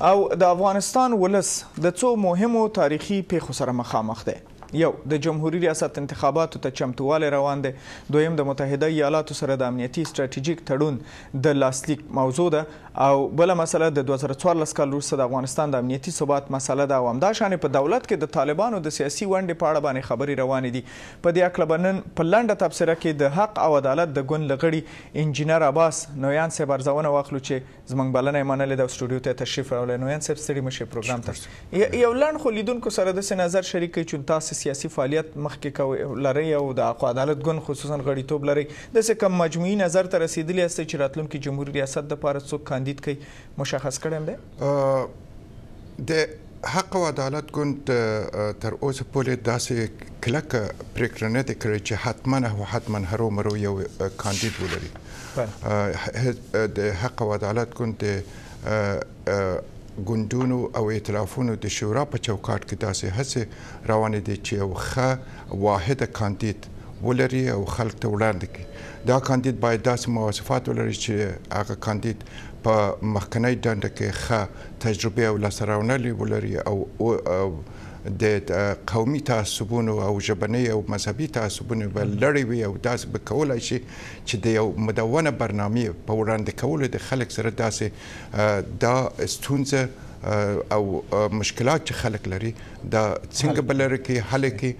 او د افغانستان ولس د څو مهمو تاریخي پیښو سره مخامخ دی. یو، د جمهوري ریاست انتخاباتو ته چمتووالی روان دی. دویم، د متحده ایالاتو سره د امنیتي ستراتیژیک تړون د لاسلیک موضوع ده. او بله مسله د 2014 کال وروسته د افغانستان د امنیتي ثبات مسله ده. او همداشان په دولت کې د طالبانو د سیاسي ونډې په اړه باندې خبرې روانې دي. په دې هکله به نن په لنډه تبصره کې د حق او عدالت د ګوند له غړي انجینر عباس نویان صاحب ارزونه واخلو چې زموږ بلنه یې منلې ده او سټوډیو ته تشریف راوړی. نویان صاحب، ستړي مه شئ پروګرام ته. یو لنډ خو لیدونکو سره داسې نظر شریک کړئ چې تاسو سیاسي فعالیت مخکې کوئ لرئ او د حق او عدالت ګوند خصوصا غړیتوب لرئ، داسې کوم مجموعي نظر ته رسېدلي یاستئ چې راتلونکي جمهوري ریاست دپاره څوک کاندید کوي مشخص کړی هم دی؟ د حق او عدالت ګوند تر اوسه پورې داسې کلکه پرېکړه نه ده کړې چې حتما او حتما هرومرو یو کاندید ولري. د حق او عدالت ګوند د ګوندونو او ائتلافونو د شورا په چوکاټ کې داسې هڅې روانې دي چې یو ښه واحد کاندید ولري او خلک ته وړاندې کړي. دا کاندید باید داسې مواصفات ولري چې هغه کاندید په مخکنۍ دنده کې ښه تجربې او لاسته راوړنې ولري او د قومي تعصبونو او ژبنۍ او مذهبي تعصبونو به لرې وي او داسې به کولای شي چې د یو مدونه برنامې په وړاندې کولو د خلک سره داسې دا ستونزه او مشکلات چې خلک لري دا څنګه به لرې کړي، حل کړي،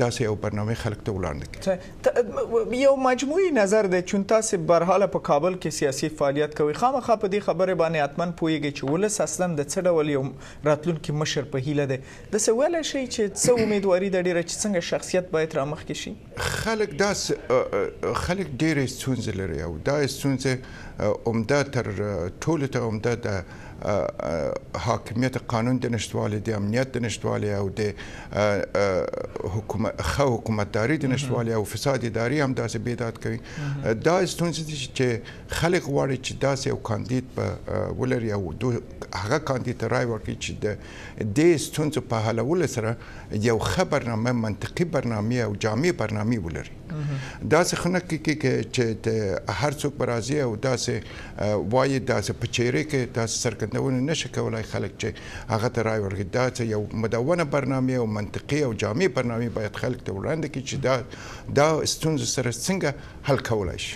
داسې یو برنامه خلک ته وړاندې کړي. یو مجموعي نظر دی چون تاسې برحاله په کابل کې سیاسي فعالیت کوئ، خامخا په دې خبرې باندې حتما پوهېږئ چې ولس اصلا د څه ډول یو راتلونکي مشر په هیله دی. داسې ویلی شئ چې څه امیدواري ده ډېره چې څنګه شخصیت باید رامخکې شي؟ خلک خلک ډېرې ستونزې لري او دا ستونزې عمده تر ټولو ته عمده د حاکمیت قانون د نشتوالي، د امنیت د نشتوالي او د ښه حکومتداري د نشتوالي او فساد اداري هم داسې بیداد کوي. دا ستونزې دي چې خلک غواړي چې داسې یو کاندید به ولري او هغه کاندید ته رای ورکړي چې د دې ستونزو په حلولو سره یو ښه برنامه، منطقي برنامه او جامع برنامې ولري. داسې خو نه کېږي چې هر څوک به راځي او داسې وایي، داسې په چهرې کې داسې څرګندونه نه شي کولای خلک چې هغه ته رای ورکړي. داسې یو مدونه برنامه او منطقي او جامع برنامې باید خلک ته وړاندې کړي چې دا ستونزو سره څنګه حل کولای شي.